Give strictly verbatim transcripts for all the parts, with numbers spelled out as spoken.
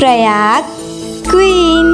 Prayag queen.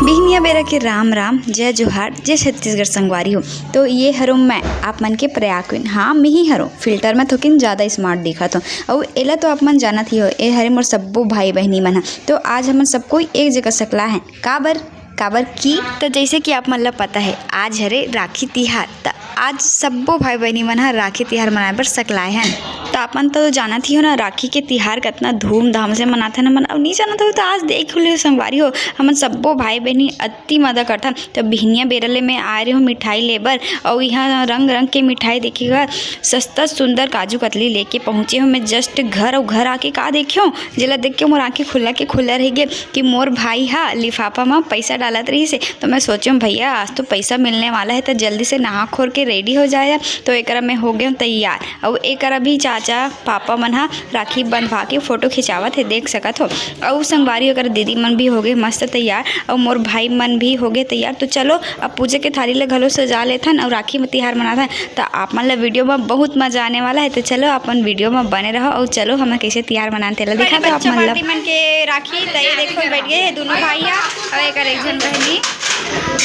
बिहनिया बेरा के राम राम, जय जोहार, जय छत्तीसगढ़ संगवारी हो। तो ये हरो मैं आप मन के प्रयाग क्वीन। हाँ, मिही हरो, फिल्टर में थोकिन ज्यादा स्मार्ट दिखत हो। अउ एला तो आप मन जानत ही हो, ए हरे मोर सब्बो भाई बहिनी मन ह। तो आज हमन सब कोई एक जगह सकला है। काबर? काबर कि तो जैसे कि आप मन ल पता है, आज हरे राखी तिहार। त आज सब्बो भाई बहिनी मन ह राखी तिहार मनाए बर सकलाए हन। त आप मन तो जानत ही हो ना, राखी के तिहार कतना धूमधाम से मनाथन हमन। अउ नी जानत हो त आज देख ले संगवारी हो, हमन सब्बो भाई बहिनी अति मजा करथन। त बिहनिया बेरा ले मैं आए रहे हो मिठाई ले बर, अउ इहाँ रंग रंग के मिठाई देखे बर सस्ता सुंदर काजू कतली लेके पहुँचे हो मैं जस्ट घर। अउ घर आके का देखे हो, जेला देख के मोर आँखें खुला के खुला रह गे कि मोर भाई हा लिफाफा म पैसा डालत रहिस हे। तो मैं सोचे हो, भैया, आज तो पैसा मिलने वाला है, तो जल्दी से नहा खोर के रेडी हो जाए। तो एकरा मैं हो गए तैयार। अउ एकरा भी चाचा पापा मन हा राखी बंधवा के फोटो खिंचावत हे, देख सकत हो। अउ संगवारी, ओकर दीदी मन भी हो गए मस्त तैयार, अउ मोर भाई मन भी हो गए तैयार। तो चलो, अब पूजा के थाली ला घलो सजा लेथन अउ राखी म तिहार मनाथन। त आप मन ला वीडियो म बहुत मजा आने वाला है। तो चलो, अपन वीडियो म बने रहो अउ चलो, हमन कैसे तिहार मनान तेला दिखा दो आप मन ला। पार्टी मन के राखी, त ये देखो, बैठ गए हैं दोनों भाई हा, अउ एकर एक झन बहनी।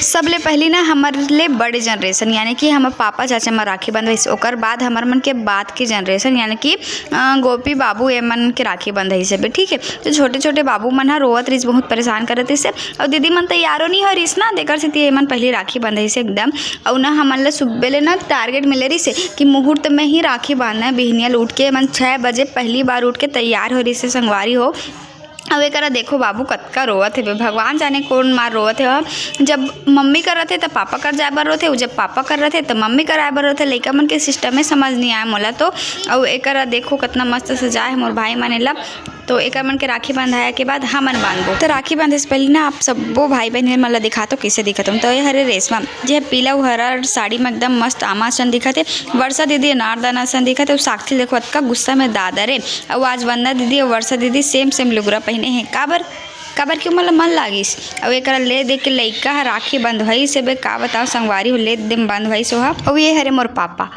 सबले पहली ना हमर ले बड़े जनरेशन, यानी कि हमर पापा चाचा मन राखी बंधवाइस, ओकर बाद हमर मन के बाद के जनरेशन, यानी कि अ, गोपी बाबू ए मन के राखी बंधई से भी, ठीक है। तो छोटे छोटे बाबू मन ह रोवत रहिस, बहुत परेशान करत रहिस से, अउ दीदी मन तैयारो नहीं हो रहिस ना, तेकर सेती ए मन पहली राखी बंधई से एकदम। अउ ना हमन ल सुबह ले ना टारगेट मिले रहिस से कि मुहूर्त में ही राखी बांधना है। बिहनिया ले उठ के ए मन छः बजे पहली बार उठ के तैयार हो रहिस से संगवारी हो। अब एकरा देखो बाबू कतका रोवत हेबे, भगवान जाने कौन मार रोवत हे। जब मम्मी कर रथे त पापा कर जाए बर रोथे, जब पापा कर रथे त मम्मी कर आए बर रोथे। लइका मन के सिस्टम में समझ नहीं आए मोला तो। अउ एकरा देखो कतना मस्त सजाए हे मोर भाई मन एला। तो एकर मन के राखी बंधाए के बाद हमन बांधबो। तो राखी बांधे से पहले ना आप सब्बो भाई बहन मन ला दिखातो कैसे दिखत हूँ। तो ये हरे रेशमा, जे पीला अउ हरा साड़ी में एकदम मस्त आमा सन दिखत हे। वर्षा दीदी अनारदाना सन दिखत हे। अउ साक्षी देखो अतका गुस्सा में दादर हे। अउ आज वंदना दीदी अउ वर्षा दीदी सेम सेम लुगरा पहने हे। काबर? काबर कि ओमन ला मन लागिस। अउ एकरा ले दे के लइका ह राखी बंधवाइस हे बे, का बताओ संगवारी हो, ले दे बंधवाइस ओहा। अउ ये हरे मोर पापा।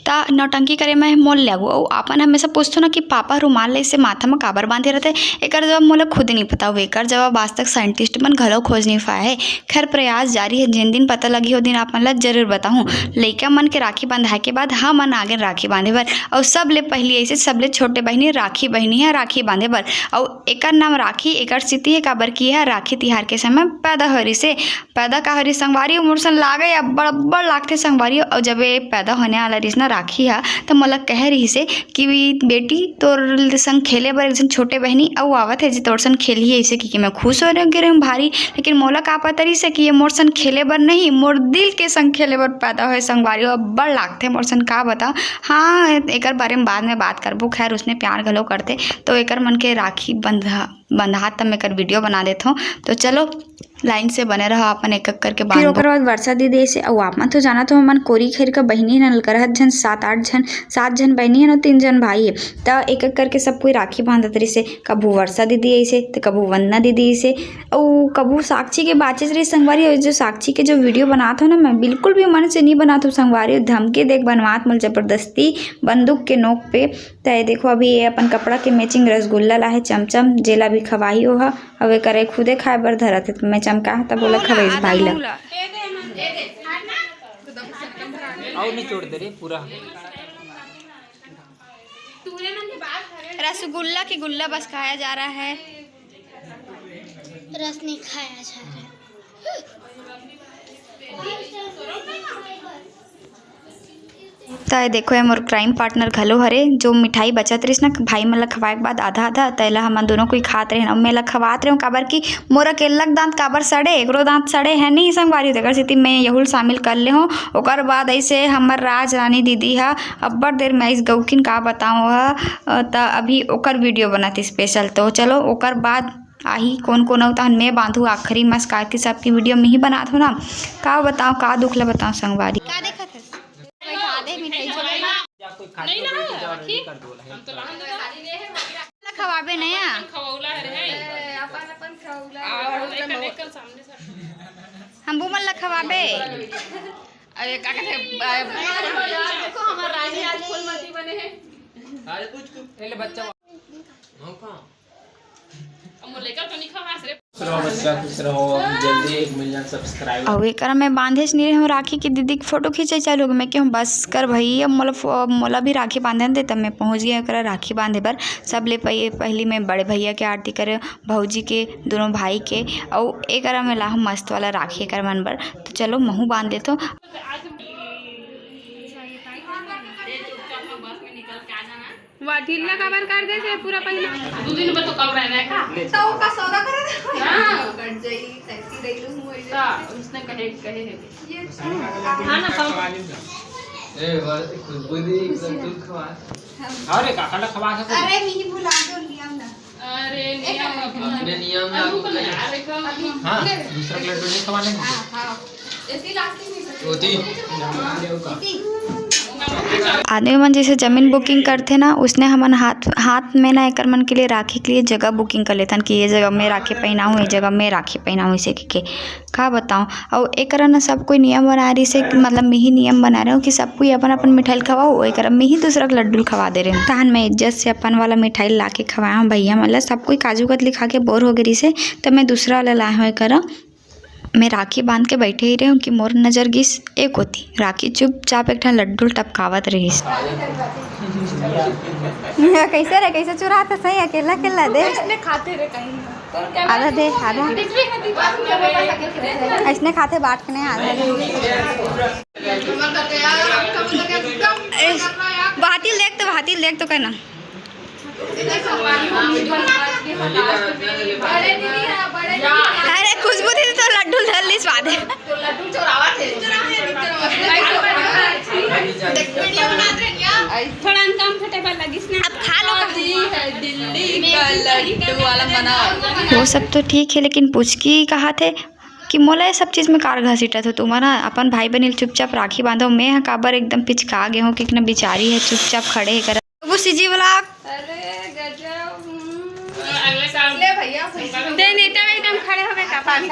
त नौटंकी करे में मोल लागू। अउ आपन हमेशा पूछथो ना कि पापा रुमाल ले से माथा म काबर बांधे रथे? एकर जवाब मोला खुद नहीं पता। अउ एकर जवाब आज तक साइंटिस्ट मन घलो खोज नहीं पाए हे। खैर, प्रयास जारी है, जिन दिन पता लगी, ओ दिन आप मन ला जरूर बताहूँ। लइका मन के राखी बंधाए के बाद हमन आगेन राखी बांधे बर। अउ सबले पहली ऐसे सबले छोटे बहिनी राखी बहिनी है राखी बांधे बर। अउ एकर नाम राखी एकर सेती है, काबर कि यह राखी तिहार के समय पैदा हो रिस हे। पैदा का हो रिस संगवारी, मोर सन लागे अब्बड़, अब्बड़ लागथे संगवारी। अउ जब ये पैदा होने वाला रिस ना राखी हा, त मोला कह रिस हे कि बेटी, तोर संग खेले बर एक झन छोटे बहिनी अउ आवत हे, जे तोर सन खेलही, ऐसे कि, कि मैं खुश हो रही हूँ भारी। लेकिन मोला का पता रिस हे कि ये मोर सन खेले बर नहीं, मोर दिल के संग खेले बर पैदा होए संगवारी। अब्बड़ लागथे मोर सन, का बताओ। हाँ, एकर बारे में बाद में बात करबो। खैर, उसने प्यार घलो करथे, तो एकर मन के राखी बंधा बंधात त मैं एकर वीडियो बना देथों। तो चलो, लाइन से बने रहो, अपन एक एक करके फिर बांधबो। ओकर बाद वर्षा दीदी ऐसे, अउ आप मन तो जानत हो, हमन कोरी खेर का बहिनी हन, करहत झन, सात आठ झन, सात झन बहिनी हन अउ तीन झन भाई हे। त एक एक करके सब कोई राखी बांधत रहिस हे। कभू वर्षा दीदी ऐसे, त कभू वंदना दीदी ऐसे, अउ कभू साक्षी के बाचेच रहिस संगवारी। अउ जो साक्षी के जो वीडियो बनात हो ना, मैं बिल्कुल भी मन से नहीं बनात हूँ संगवारी, धमकी देख बनवात मोल जबरदस्ती बंदूक के नोक पे। त ये देखो, अभी ये अपन कपड़ा के मैचिंग रसगुल्ला ला हे चमचम, जेला भी खवाही ओहा। अब एकरे खुदे खाए बर धरत हे, त मैं चमका तब ओला खवाइस भाई ला। और नहीं छोड़ दे रे पूरा। रसगुल्ला के गुल्ला बस खाया जा रहा है। रस नहीं खाया जा रहा है। त ये देखो, ये मोर क्राइम पार्टनर घलो हरे, जो मिठाई बचत रहिस ना भाई मन ला खवाए के बाद आधा आधा, त एला हमन दोनों कोई खात रहेन। अउ मैं एला खवात रहेंव, काबर कि मोर अकेल्ला के दांत काबर सड़े, एकरो दांत सड़े हे नहीं संगवारी, तेकर सेती मैं यहू ल शामिल कर ले हों। ओकर बाद ऐसे हमर राज रानी दीदी हा अब्बड़ देर में आइस गौकिन, का बताऊँ ह, त अभी ओकर वीडियो बनत स्पेशल। तो चलो, ओकर बाद आही कोन कोन अउ तहन मैं बांधू आखिरी मस्कार की सबकी वीडियो में ही बनात हो ना। का बताओ, का दुख ला बताओ संगवारी। का देखत हस? बैठा दे मिठाई झोला में। नहीं ना, राखी। हम तो लान दे। ला खवाबे नया। खवौला है रे। अपन अपन खवौला। आ, नहीं कर, नहीं कर, सामने से। हम बुमन ला खवाबे। अरे का कहते हैं, देखो हमारा राजी आज फूलमती बने हैं। अरे कुछ, कुछ, पहले बच्चा। हाँ, कहाँ? अब मोर लइका तो नहीं खवास रे। खुश रहो बच्चा, खुश रहो। अभी जल्दी एक मिलियन सब्सक्राइबर। अउ एकरा में बांधेच नहीं रहे राखी के दीदी के फोटो खींचे चालू हो गए। मैं कहूँ बस कर भाई, अब मोला फो-, अब मोला भी राखी बांधे दे। तब मैं पहुँच गई एकरा राखी बांधे बर। सब ले पहि-, पहली मैं बड़े भैया के आरती करे, भौजी के, दोनों भाई के, अउ एकरा में लाहूँ मस्त वाला राखी एकर मन बर। तो चलो महू बांध लेथो। वाह, ढीला काबर कर दे से पूरा पहिना। दू दिन में तो कम रहना है का? तो का सौदा करे दे। हाँ। कट जाई, sexy रही लूँ, वही तो उसने कहे, कहे है। ये हाँ ना, तो ए, वर-, खुशबू दी, दूध खवा। अरे, काका ला खवा सकते। अरे, मिही भुला दो, नियम ना। अरे, नियम ना। अपने नियम ना, अभी तो यार, एकदम हाँ, दूसरा के लड्डू नहीं खवाने। हाँ, हाँ। आदमी मन जैसे जमीन booking करथे ना, उसने हमन हाथ, हाथ में ना एकर मन के लिए राखी के लिए जगह booking कर लेथन कि ये जगह में राखी पहनाऊँ, ये जगह में राखी पहनाऊँ, इसे के, के का बताऊँ। अउ एकरा ना सब कोई नियम बना रही से, मतलब, मिही नियम बना रहे हो कि सब कोई अपन अपन मिठाई खवाओ, एकरा मिही दूसरा के लड्डू खवा दे रहे हो। तहन मैं इज्जत से अपन वाला मिठाई ला के खवाया हूँ भैया, मतलब, सब कोई काजू कतली खा के बोर हो गई से, तो मैं दूसरा वाला लाया हूँ एकरा। मैं राखी बांध के बैठे ही रहे हूँ कि मोर नजर गिस एक होती राखी चुपचाप एक ठन लड्डू टपकावत रहिस। कैसे रे, कैसे चुरात हे सही अकेला अकेला दे। इसने खाते रे कहीं। आधा दे, आधा। इसने खाते बाट के नहीं आधा दे। ए, भातिल देख तो, भातिल देख तो कहना। अरे खुशबू दीदी तो लड्डू धर ली स्वाद है। थोड़ा अनकंफर्टेबल लगिस ना। अब खा लो। दिल्ली का लड्डू वाला बना। वो सब तो ठीक है, लेकिन पुचकी कहा थे कि मोला ये सब चीज में कार घसीटत हो तुमन ह? अपन भाई बहिनी ल चुपचाप राखी बांधो। मैं ह काबर एकदम पिचका गे हूँ कि इतना बिचारी है, चुपचाप खड़े है कर। बाबू सीजी वाला। अरे गजब। अगले साल ले भैया, दे नेता में एकदम खड़े हो गए का पानी।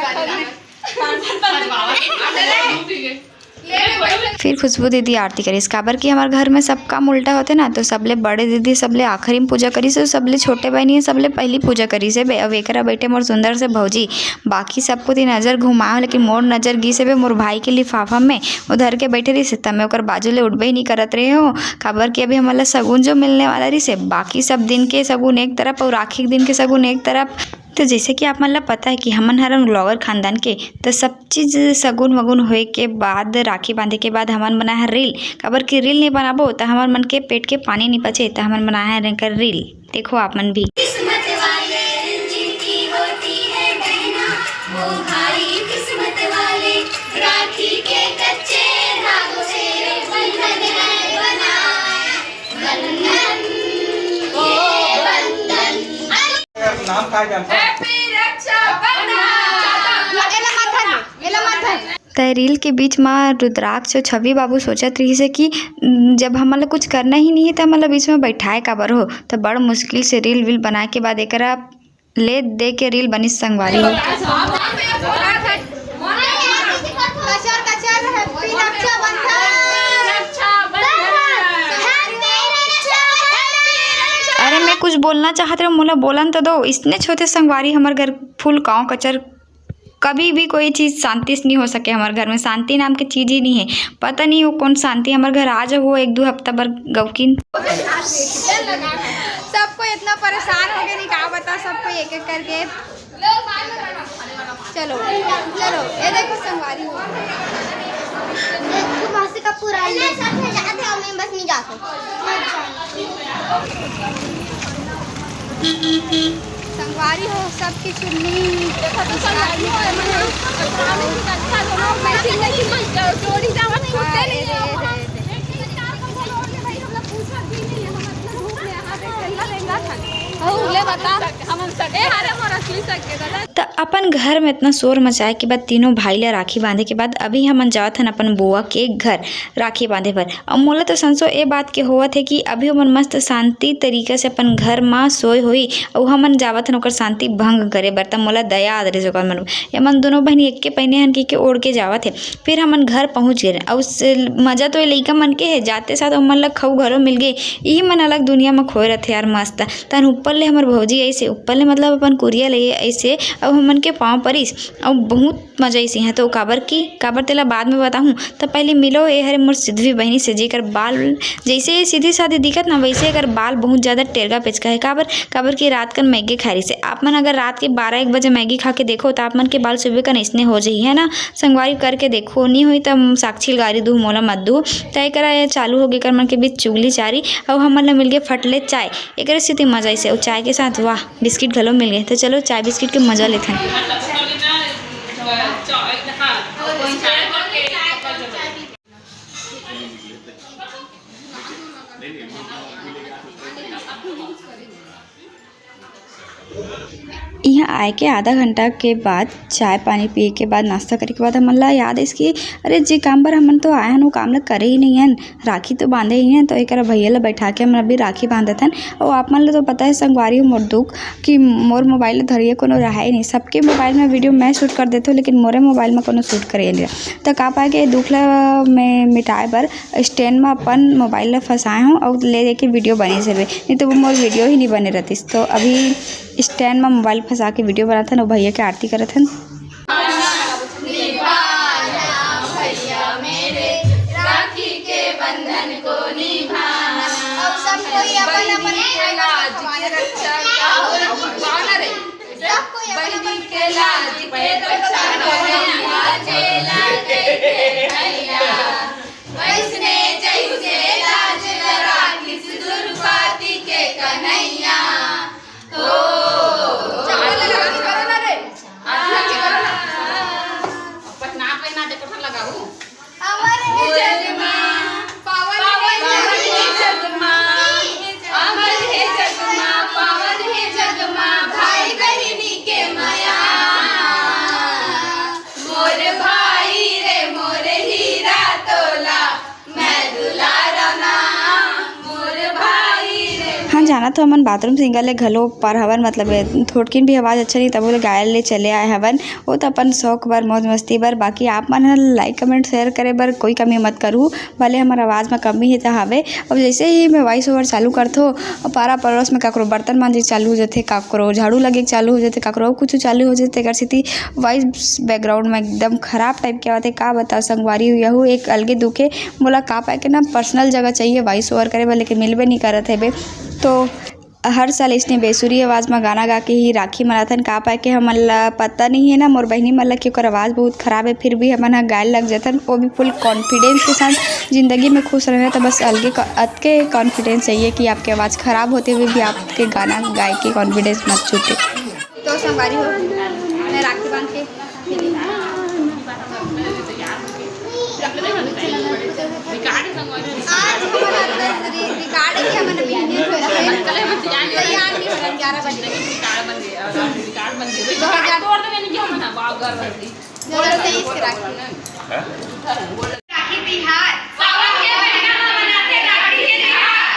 फिर खुशबू दीदी आरती करिस, काबर कि हमर घर में सब काम उल्टा होथे ना, तो सबले बड़े दीदी सबले आखिरी में पूजा करिस, अउ सबले छोटे बहिनी सबले पहली पूजा करिस हे बे। अब एकरा बैठे मोर सुंदर से भौजी, बाकी सबको ती नजर घुमाओ, लेकिन मोर नजर गिस हे बे मोर भाई के लिफाफा में, वो धर के बैठे रहिस, त मैं ओकर बाजू ले उठबे ही नहीं करत रहे हो, काबर कि अभी हमन ला सगुन जो मिलने वाला रहिस हे, बाकी सब दिन के सगुन एक तरफ अउ राखी के दिन के सगुन एक तरफ। तो जैसे कि आप मन ला पता है कि हमन हरन ब्लॉगर खानदान के, तो सब चीज सगुन वगुन होए के बाद, राखी बांधे के बाद हमन बनाए हन रील, काबर कि रील नहीं बनाबो त हमर मन के पेट के पानी नहीं पचे, त हमन बनाए हन एकर रील। देखो आप मन भी। किस्मत वाले जिनकी होती है बहना, वो भाई किस्मत वाले राखी के कच्चे धागों से बंधन है बनाए। बंधन, ये बंधन। नाम काय जानता? Happy रक्षाबंधन। एला मत धर, एला मत धर। तय रील के बीच म रुद्राक्ष अउ छवि बाबू सोचत रहिस हे कि, "न, जब हमन ला कुछ करना ही नहीं है, त हमन ला बीच में बैठाए काबर हो?" त बड़ मुश्किल से रील वील बनाए के बाद एकरा ले दे के रील बनिस संगवारी हो। कचर कचर happy रक्षाबंधन। अरे, मैं कुछ बोलना चाहत रहे, मोला बोलन तो दो। इसने छोटे संगवारी, हमर घर full गाँव कचर कभी भी कोई चीज शांति से नहीं हो सके। हमारे घर में शांति नाम की चीज ही नहीं है। पता नहीं वो कौन शांति हमारे घर आ जाओ, वो एक दो हफ्ता भर गौकिन। सबको इतना परेशान हो गए, नहीं कहा बता, सबको एक एक करके। चलो, चलो, ये देखो संगवारी हो। एक तो बस का पूरा ये सब में जाते हैं, मैं बस नहीं जा सकती। संगवारी हो, सबकी चुन्नी। देखो तो संगवारी हो, मतलब, पुराने की अच्छा दोनों matching, matching में जोड़ी जावा छूटते नहीं है। हाँ, ये दे, ये दे, ये दे। एक ही चार को बोलो, भाई, हम लोग पूछत भी नहीं है, हम अपने रूप में यहाँ पे चलना लेंगा था। हो, ले बता। हम सके, अरे, मोर असली सके, दादा। त अपन घर में इतना शोर मचाए के बाद, तीनों भाई ला राखी बांधे के बाद, अभी हमन जावत हन अपन बुआ के घर राखी बांधे बर। अउ मोला तो संसो ए बात के होवत हे कि अभी ओमन मस्त शांति तरीका से अपन घर म सोए होही, अउ हमन जावत हन ओकर शांति भंग करे बर। त मोला दया आ रहिस ओकर मन म। एमन दोनों बहिनी एके पहिने हन कहिके ओढ़ के जावत हे। फिर हमन घर पहुंच गे। अउ से-, मजा तो ए लइका मन के हे, जाते साथ ओमन ला खऊ घलो मिल गे। इही मन अलग दुनिया म खोए रथे यार, मस्त। तहन ऊपर ले हमर भौजी अइसे ऊपर ले, मतलब अपन कुरिया ले अइसे, अउ हमन के पाँव परिस, अउ बहुत मजा अइसे है। तो काबर की, काबर तेला बाद में बताहूँ, त पहले मिलो, ए हरे मोर सिधवी बहिनी से, जेकर बाल जैसे सीधी साधी दिखत ना, वैसे एकर बाल बहुत ज्यादा टेरगा पेचका है। काबर, काबर कि रात कन मैगी खा रही से। आप मन अगर रात के बारह एक बजे मैगी खा के देखो, त आप मन के बाल सुबह कन अइसने हो जाही, है ना? संगवारी करके देखो, नी होई त साक्षी ल गारी दू, मोला मत दू। त एकरा ये चालू हो गे एकर मन के बीच चुगली चारी, अउ हमन ल मिल गे फटले चाय। एकरे सेती मजा अइसे, अउ चाय के साथ वाह, बिस्किट घलो मिल गे। त चलो चाय बिस्किट के मजा लेथन। इहाँ आए के आधा घंटा के बाद, चाय पानी पिए के बाद, नाश्ता करे के बाद हमन ला याद आइस कि अरे, जे काम बर हमन तो आए हन, वो काम ला करे ही नहीं हन, राखी तो बांधे ही हन। तो एकरा भैया ला बैठा के हमन अभी राखी बांधत हन। अउ आप मन ला तो पता है संगवारी हो मोर दुख कि मोर मोबाइल ला धरिए कोनो रहे ही नहीं। सबके मोबाइल में वीडियो मैं शूट कर देथों, लेकिन मोरे मोबाइल में कोनो शूट करे नहीं। तो का पाए के दुख ला मैं मिटाए बर स्टैंड म अपन मोबाइल ला फंसाए हूँ अउ ले जाके वीडियो बने सेबे, नहीं तो वो मोर वीडियो ही नहीं बने रहतिस। तो अभी स्टैंड म मोबाइल फंसा के वीडियो बनाथन अउ भैया के आरती करत हन। निभाना भैया मेरे, राखी के बंधन को निभाना। अब सब कोई अपन अपन भाई के लाज के रक्षा करो। सब कोई अपन अपन बहिनी के लाज के रक्षा करो। लाजे लागे के भैया, वैसने जैसे लाज राखिस दुर्गावती के कन्हैया। ओ, चप्पल लगा के करो ना रे। हाथ लगा के करो ना। पहना, पहना दे, पहना लगाऊ। अमर हे जग मा, पावन हे जग मा, अमर हे जग मा, पावन हे जग मा, भाई बहिनी के मया। मोर भाई रे, मोर हीरा तोला, मैं दुलारा ना, मोर भाई रे। हाँ, जाना तो हमन बाथरूम सिंगर ले घलो ऊपर हवन, मतलब थोड़किन भी आवाज़ अच्छा नहीं, तब वो गाय ले चले आए हवन। वो तो अपन शौक बर, मौज मस्ती बर। बाकी आप मन ह लाइक, कमेंट, शेयर करे बर कोई कमी मत करू, भले हमर आवाज़ में कमी है तो हवे। अब जैसे ही मैं वॉइस ओवर चालू करथो, पारा पड़ोस में काकरो बर्तन मांजे चालू हो जाथे, काकरो झाड़ू लगे चालू हो जाथे, काकरो अउ कुछ चालू हो जाथे, तेकर सेती वॉइस बैकग्राउंड में एकदम खराब टाइप के आवत हे। का बताओ संगवारी हो, यहू एक अलगे दुख हे। मोला का पाए के ना पर्सनल जगह चाहिए वॉइस ओवर करे बर, लेकिन मिलबे नहीं करत हे बे। तो हर साल इसने बेसुरी आवाज़ में गाना गा के ही राखी मनाथन। का पाए के हमन ला पता नहीं है ना, मोर बहिनी मन ला, कि ओकर आवाज़ बहुत खराब है, फिर भी हमन ह गाए लग जाथन, वो भी फुल कॉन्फिडेंस के साथ। जिंदगी में खुश रहना तो बस अलगे क-, अतके कॉन्फिडेंस चाहिए कि आपके आवाज़ खराब होते हुए भी आपके गाना गाए के कॉन्फिडेंस मत छूटे। तो संगवारी हो, मैं राखी बांध के आज हमन रि-, रिकॉर्ड है कि हमन अभी नहीं हो रहे हैं। तैयार नहीं हो रहे हैं, ग्यारह बजे। दो हज़ार दो हज़ार तेईस के राखी। राखी तिहार। सावन के महीना में मनाथे राखी के तिहार।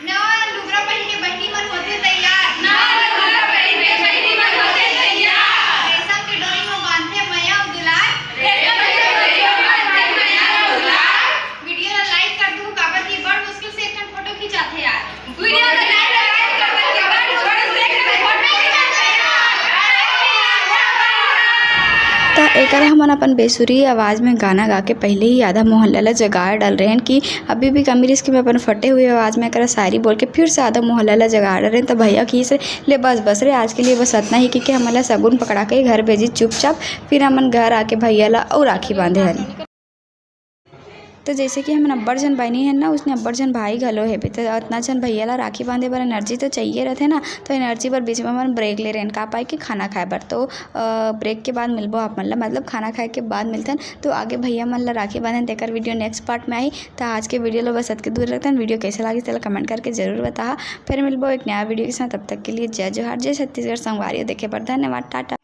नवा लुगरा पहिन के बहिनी मन होथे तैयार। नवा लुगरा पहिन के बहिनी मन होथे तैयार। रेशम के डोरी म बांधथे मया अउ दुलार। रेशम के डोरी म बांधथे मया अउ दुलार। वीडियो ला लाइक कर दू, काबर कि बड़ मुश्किल से एक ठन फोटो खिंचाथे यार। वीडियो ला लाइक कर दू, काबर कि बड़ मुश्किल से एक ठन फोटो खिंचाथे यार। त एकर हमन अपन बेसुरी आवाज़ में गाना गा के पहले ही आधा मोहल्ला ला जगा डाल रहे हैं कि अभी भी कमी रिस कि मैं अपन फटे हुए आवाज़ में एकरा शायरी बोल के फिर से आधा मोहल्ला ला जगा डाल रहे हैं। त भैया कहिस, "ले बस, बस रे, आज के लिए बस अतना ही," कहिके हमन ला सगुन पकड़ा के घर भेजिस चुपचाप। फिर हमन घर आके भैया ला अउ राखी बांधे हन। तो जैसे कि हमन अब्बड़ झन बहिनी हन ना, उसने अब्बड़ झन भाई घलो हेबे, तो अतना झन भैया ला राखी बांधे बर एनर्जी तो चाहिए रहथे ना, तो एनर्जी बर बीच में हमन ब्रेक ले रहेन, का पाए कि खाना खाए बर। तो, अ, ब्रेक के बाद मिलबो आप मन ला, मतलब खाना खाए के बाद मिलथन। तो आगे भैया मन ला राखी बांधन, तेकर वीडियो नेक्स्ट पार्ट में आही। तो आज के वीडियो ला बस अतके दूर रखथन। वीडियो कैसे लागिस तेला कमेंट करके जरूर बताहा। फिर मिलबो एक नया वीडियो के साथ, तब तक के लिए जय जोहार, जय छत्तीसगढ़। संगवारी हो देखे बर धन्यवाद, टाटा।